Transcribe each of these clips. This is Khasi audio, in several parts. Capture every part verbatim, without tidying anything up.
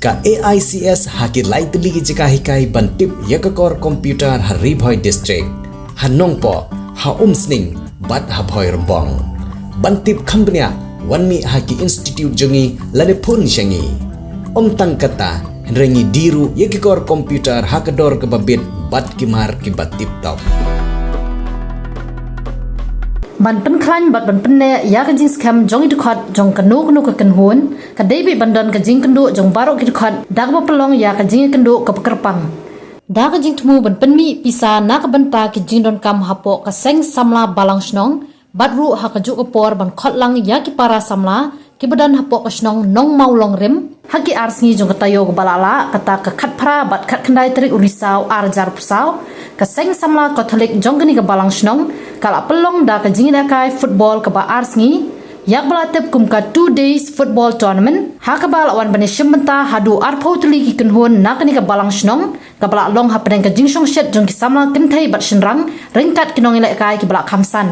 Ka A I C S ha ki lai tylli ki jaka hikai ban tip ïa ka kor computer ha Ri Bhoi District, ha Nongpoh, ha Umsning bad ha Bhoirymbong. Ban tip kham bniah, wan mih ha ki institute jong ngi lane phone sha ngi. Ym tang kata, hynrei ngi die ruh ïa ki kor computer ha ka dor kaba bit bad ki mar kiba tip top. Ban pynkhlaiñ bad ban pynneh ïa ka jingskhem jong i dkhot jong kano kano ka kynhun, ka dei beit ban don ka jingkynduh jong baroh ki dkhot da kaba pynlong ïa ka jingïakynduh kaba kyrpang. Da ka jingthmu ban pynmih pisa na ka bynta ki jingdonkam hapoh ka seng samla balang shnong, bad ruh ha kajuh ka por ban khot lang ïa ki para samla kiba don hapoh ka shnong Nongmawlong Rim, ha ki ar sngi jong ka taïew kaba la lah, kata ka khatphra bad khatkhyndai tarik u Risaw ar hajar arphew saw, ka seng samla Katholik jong kane ka balang shnong ka la pynlong da ka jingïalehkai football kaba ar sngi, ïa kaba la tip kum ka two days football tournament, ha kaba la wan ban ïashim bynta haduh arphew tylli ki kynhun na kane ka balang shnong, kaba la long hapdeng ka jingshongshit jong ki samla kynthei bad shynrang ryngkat ki nongïalehkai kiba la kham san.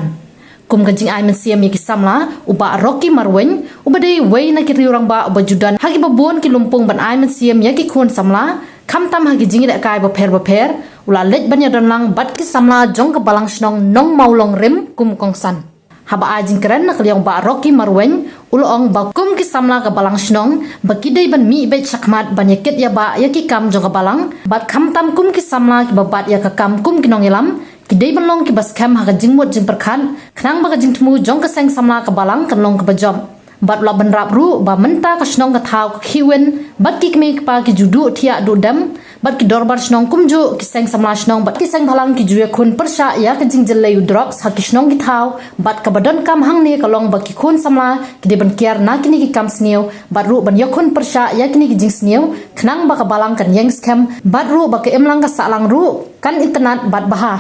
Kum ka jingai mynsiem ïa ki samla, u Bah Rocky Marwein, uba dei uwei na ki riew rangbah uba ju don ha kiba bun ki lympung ban ai mynsiem ïa ki khun samla, khamtam ha ki jingïalehkai bapher bapher, u la leit ban ïadon lang bad ki samla jong ka balang shnong Nongmawlong Rim kum kongsan. Haba ai jingkren na ka liang u Bah Rocky Marwein, u la ong ba kum ki samla ka balang shnong, ba ki dei ban mih beit shakhmat ban ïakit ïabah ïa ki kam jong ka balang, bad khamtam kum ki samla kiba bat ïa ka kam kum ki nongïalam, ki dei ban long kiba skhem ha ka jingmut jingpyrkhat, khnang ba ka jingthmu jong ka seng samla ka balang kan long kaba jop. Bad u la bynrap ruh ba mynta ka shnong ka thaw ka khih win, bad ki kmie ki kpa ki ju duh thiah duh dem, bad ki dorbar shnong kumjuh, ki seng samla shnong bad ki seng bhalang ki ju ïakhun pyrshah ïa ka jingjyllei u drugs ha ki shnong ki thaw, bad kaba donkam hangne ka long ba ki khun samla ki dei ban kiar na kine ki kam sniew, bad ruh ban ïakhun pyrshah ïa kine ki jingsniew, khnang ba ka balang kan ïeng skhem, bad ruh ba ka imlang ka sahlang ruh kan itynnad bad bha.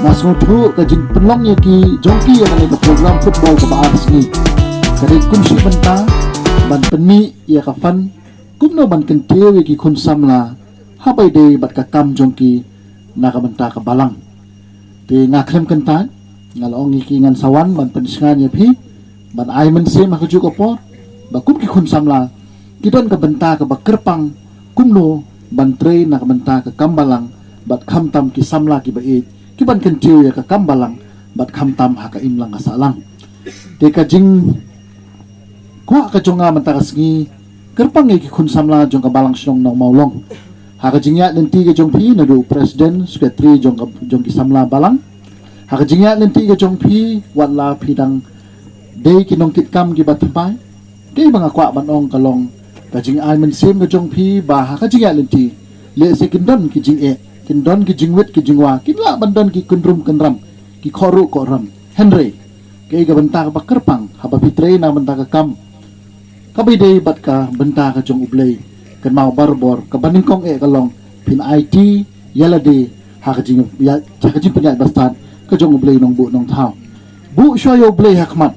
Nga sngewthuh ka jingpynlong ïa ki jong ki ïa kane ka program football kaba ar sngi ka dei kum shi bynta ban pynmih ïa ka fund kumno ban kyntiew ïa ki khun samla ha ba ïadei bad ka kam jong ki na ka bynta ka balang. Te nga khlem kyntait, nga la ong ïa ki ngan sa wan ban pynshngaiñ ïa phi, ban ai mynsiem ha kajuh ka por ba kum ki khun samla ki don ka bynta kaba kyrpang kumno ban trei na ka bynta ka kam balang, bad khamtam ki samla kiba ïeit ki ban kyntiew ïa ka kam balang, bad khamtam ha ka imlang ka sahlang. Te ka jingkwah ka jong nga mynta ka sngi kyrpang ïa ki khun samla jong ka balang shnong Nongmawlong. Ha ka jingïaid lynti ka jong phi naduh president, secretary jong ka, jong ki samla balang. Ha ka jingïaid lynti ka jong phi, wat la phi dang dei ki nongkitkam kiba thymmai, kaei ba nga kwah ban ong ka long ka jingai mynsiem ka jong phi ba ha ka jingïaid lynti, lehse kin don ki jingeh, kin don ki jingwit ki jingwa, kin lah ban don ki kynrum kynram, ki khohruh khohram. Hynrei kaei ka bynta kaba kyrpang haba phi trei na bynta ka kam kaba ïadei bad ka bynta ka jong U Blei? Kynmaw barabor, kaba nyngkong eh ka long phin aiti ïa lade ha ka jing, ïa, ha ka jingpynïaid bastad ka jong U Blei Nongbuh Nongthaw. Buh shuwa ïa U Blei ha khmat,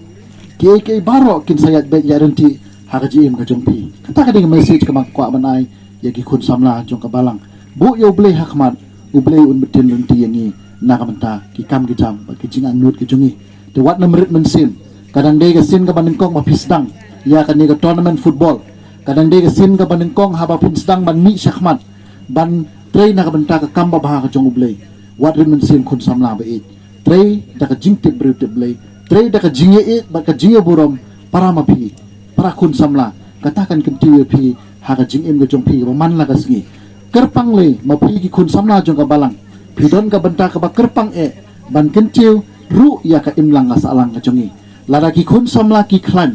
kiei kiei baroh kin sa ïaid beit ïaid ryntih ha ka jingim ka jong phi. Kata ka dei ka message kaba nga kwah ban ai ïa ki khun samla jong ka balang. Buh ïa U Blei ha khmat, U Blei un btin lynti ïa ngi na ka bynta ki kam ki jam bad ki jingangnud ki jong ngi. Te wat nang rit mynsiem, ka dang dei ka sien kaba nyngkong ba phi sdang ïa kane ka tournament football. Ka dang dei ka sien kaba nyngkong haba phin sdang ban mih shakhmat ban trei na ka bynta ka kam babha ka jong U Blei. Wat rit mynsiem khun samla ba ïeit. Trei da ka jingtip briew tip Blei, trei da ka jingïeit bad ka jingïaburom. Para ma phi, para khun samla, kata kan kyntiew ïa phi ha ka jingim ka jong phi kaba man la ka sngi. Kyrpang lei ma phi ki khun samla jong ka balang, phi don ka bynta kaba kyrpang eh ban kyntiew ruh ïa ka imlang ka sahlang ka jong ngi. Lada ki khun samla ki khlaiñ,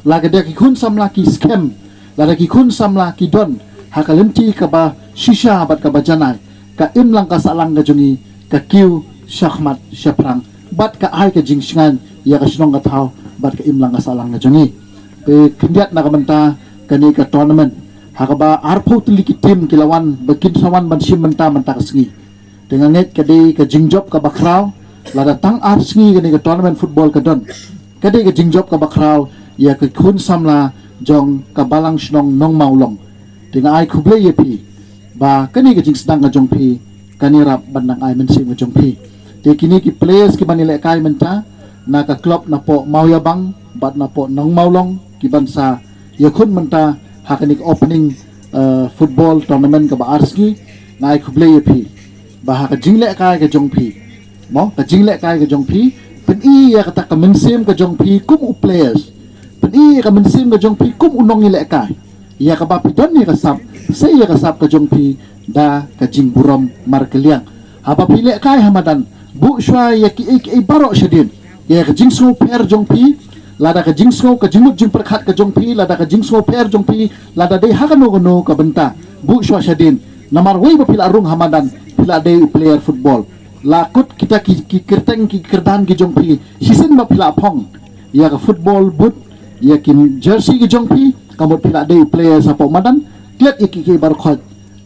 lada ki khun samla ki skhem, lada ki khun samla ki don ha ka lynti kaba shisha bad kaba janai, ka imlang ka sahlang ka jong ngi ka kiew shakhmat shaphrang bad ka ai ka jingshngaiñ ïa ka shnong ka thaw bad ka imlang ka sahlang ka jong ngi. Te khyndiat na ka bynta kane ka tournament, ha kaba arphew tylli ki team ki la wan ba kin sa wan ban shim bynta mynta ka sngi. Te nga ngeit ka dei ka jingjop kaba khraw, lada tang ar sngi kane ka tournament football ka don. Ka dei ka jingjop kaba khraw ïa ki khun samla jong ka balang shnong Nongmawlong. Te nga ai khublei ïa phi ba kane ka jingsdang ka jong phi kan ïarap ban nang ai mynsiem ka jong phi. Te kine ki players kiban ïalehkai mynta na ka club napoh Mawïabang bad napoh Nongmawlong kiban sa ïakhun mynta ha kane ka opening, eh, football tournament kaba ar sngi, nga ai khublei ïa phi ba ha ka jinglehkai ka jong phi, mo, ka jinglehkai ka jong phi, pyni ïa kata ka mynsiem ka jong phi kum u players, pyni ïa ka mynsiem ka jong phi kum u nongïalehkai. Ïa kaba phi don ïa ka sap, sei ïa ka sap ka jong phi da ka jingburom markylliang. Haba phi lehkai ha madan, buh shuwa ïa kiei kiei baroh shadien. Ïa ka jingsngewpher jong phi, lada ka jingsngew, ka jingmut jingpyrkhat ka jong phi, lada ka jingsngewpher jong phi, lada dei ha kano kano ka bynta, buh shuwa shadien. Namar wei ba phi la rung ha madan, phi la dei u player football. La kut kita ki, ki kyrteng ki kyrdan ki jong phi shisien ba phi la phong ïa ka football boot, ïa ki jersey ki jong phi, ka mut phi la dei u player shapoh madan. Klet ïa kiei kiei baroh khoit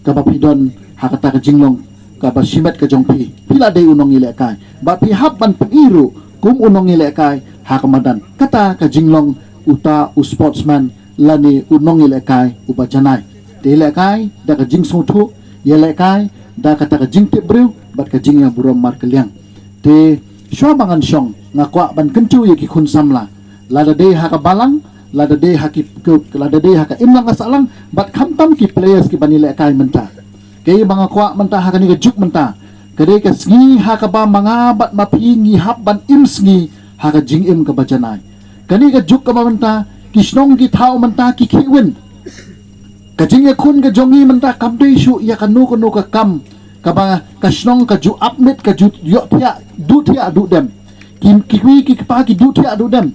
kaba phi don ha kata ka jinglong kaba shimet ka jong phi. Phi la dei u nongïalehkai, ba phi hap ban pyni ruh kum u nongïalehkai ha ka madan. Kata ka jinglong uta u sportsman lane u nongïalehkai uba janai. Te ïalehkai da ka jingsngewthuh, ïalehkai da kata ka jingtip briew bad ka jingïaburom markylliang. Te shuwa ba ngan shong, nga kwah ban kyntiew ïa ki khun samla, lada dei ha ka balang, lada dei ha ki, lada dei ha ka imlang ka sahlang, bad khamtam ki players kiban ïalehkai mynta. Kaei ba nga kwah mynta ha kane ka juk mynta, ka dei ka sngi ha kaba ma nga bad ma phi ngi hap ban im sngi ha ka jingim kaba janai. Kane ka juk kaba mynta, ki shnong ki thaw mynta ki khih win. Ka jingïakhun ka jong ngi mynta kam dei shuh ïa kano kano ka kam kaba ka shnong ka ju ap miet, ka ju ïoh thiah, duh thiah duh dem. Ki, ki kmie ki kpa ki duh thiah duh dem.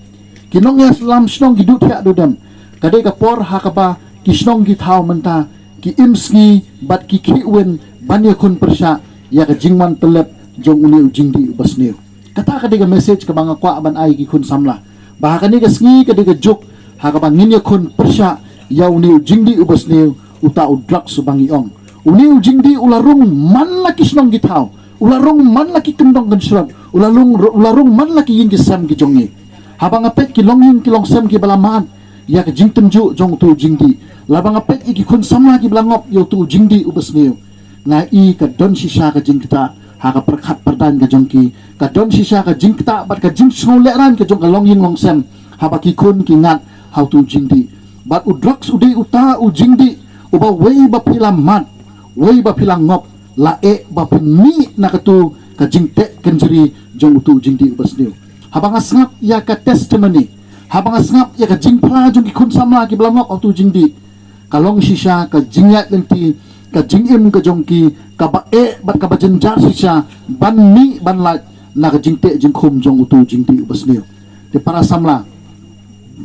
Ki nongïalam shnong ki duh thiah duh dem. Ka dei ka por ha kaba ki shnong ki thaw mynta ki im sngi bad ki khih win ban ïakhun pyrshah ïa ka jingwan tyllep jong une u jingdih uba sniew. Kata ka dei ka message kaba nga kwah ban ai ki khun samla, ba ha kane ka sngi ka dei ka juk ha kaba ngin ïakhun pyrshah ïa une u jingdih uba sniew, uta u drugs uba ngi ong. Une u jingdih u la rung man la ki shnong ki thaw, u la rung man la ki kyndong kynshrot, u la rung, u la rung man la ki ïing ki sem ki jong ngi. Haba nga peit ki longïing ki longsem kiba la mad ïa ka jingtynjuh jong utu u jingdih, laba nga peit ïa ki khun samla kiba la ngop ïa utu u jingdih uba sniew, nga i ka don shisha ka jingktah ha ka pyrkhat pyrdaiñ ka jong ki, ka don shisha ka jingktah bad ka jingsngewlehraiñ ka jong ka longïing longsem haba ki khun ki ngat ha utu u jingdih. Bad u drugs u dei uta u jingdih uba wei ba phi la mad, wei ba phi la ngop, la eh ba phin mih na katu ka jingteh kynjri jong utu u jingdih uba sniew. Haba nga sngap ïa ka testimony, haba nga sngap ïa ka jingphla jong ki khun samla kiba la ngop ha utu u jingdih, ka long shisha ka jingïaid lynti, ka jingim ka jong ki kaba eh bad kaba jynjar shisha ban mih ban lait na ka jingteh jingkhum jong utu u jingdih uba sniew. Te para samla,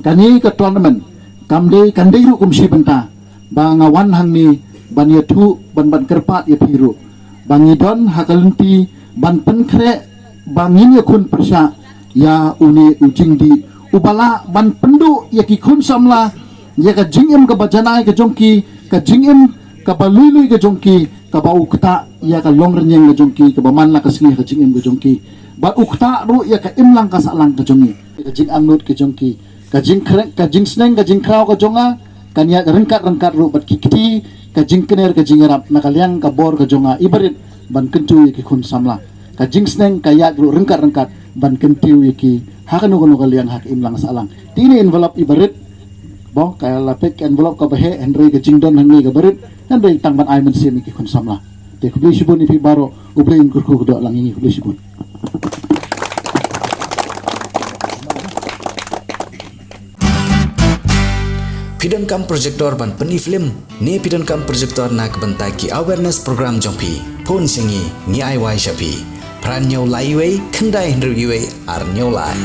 kane ka tournament kam dei, kan dei ruh kum shi bynta ba nga wan hangne ban ïathuh, ban, ban kyrpad ïa phi ruh ba ngi don ha ka lynti ban pynkhreh ba ngin ïakhun pyrshah ïa une u jingdih uba lah ban pynduh ïa ki khun samla ïa ka jingim kaba janai ka jong ki, ka jingim kaba lui lui ka jong ki, kaba u ktah ïa ka longrynïeng ka jong ki, kaba man la ka sngi ha ka jingim ka jong ki, bad u ktah ruh ïa ka imlang ka sahlang ka jong ngi, ka jingangnud ka jong ki, ka jingkhreh, ka jingsneng, ka jingkhraw ka jong nga kan ïaid ryngkat ryngkat ruh bad ki kti, ka jingkner, ka jingïarap na ka liang ka bor ka jong nga i barit ban kyntiew ïa ki khun samla. Ka jingsneng ka ïaid ruh ryngkat ryngkat ban kyntiew ïa ki ha kano kano ka liang ha ka imlang sahlang. Te ine envelope iba rit, ba ka la peit ka envelope kaba heh, hynrei ka jingdon hangne kaba rit, hynrei tang ban ai mynsiem ïa ki khun samla. Te khublei shibun ïa phi baroh, U Blei un kyrkhu kyrdoh lang ïa ngi, khublei shibun. Phi donkam projector ban pyni film ne phi donkam projector na ka bynta ki awareness program jong phi? Phone sha ngi, ngi ai wai sha phi. Phra hynñiew lai wei, khyndai hynriew wei, ar hynñiew lai.